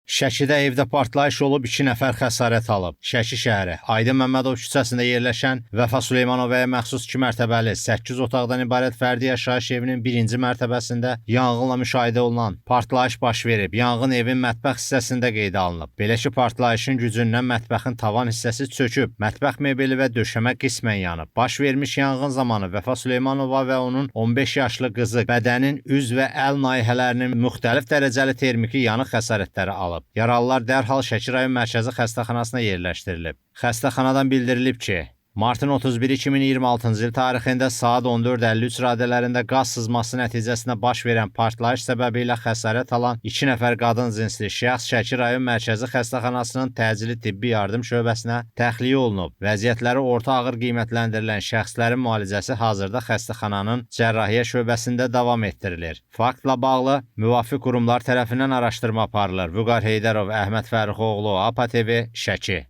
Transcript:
Şəkidə evdə partlayış olub, 2 nəfər xəsarət alıb. Şəki şəhəri Aydın Məmmədov küçəsində yerləşən Vəfa Süleymanovaya məxsus 2 mərtəbəli 8 otaqdan ibarət fərdi yaşayış evinin birinci mərtəbəsində yanğınla müşahidə olunan partlayış baş verib. Yanğın evin mətbəx hissəsində qeydə alınıb. Belə ki, partlayışın gücündən mətbəxin tavan hissəsi çöküb, mətbəx mebeli və döşəmə qismən yanıb. Baş vermiş yanğın zamanı Vəfa Süleymanova və onun 15 yaşlı qızı bədənin üz və əl nahiyələrinin müxtəlif dərəcəli termiki yanıq xəsarətləri alıb. Yaralılar dərhal Şəki rayon mərkəzi xəstəxanasına yerləşdirilib. Xəstəxanadan bildirilib ki, Martın 31 2026-cı il tarixində saat 14:53 radələrində qaz sızması nəticəsində baş verən partlayış səbəbilə xəsarət alan 2 nəfər qadın cinsli şəxs Şəki rayon mərkəzi xəstəxanasının təcili tibbi yardım şöbəsinə təxliyə olunub. Vəziyyətləri orta ağır qiymətləndirilən şəxslərin müalicəsi hazırda xəstəxananın cərrahiyyə şöbəsində davam etdirilir. Faktla bağlı müvafiq qurumlar tərəfindən araşdırma aparılır. Vüqar Heydərov, Əhməd Fərruxoğlu, APA TV, Şəki.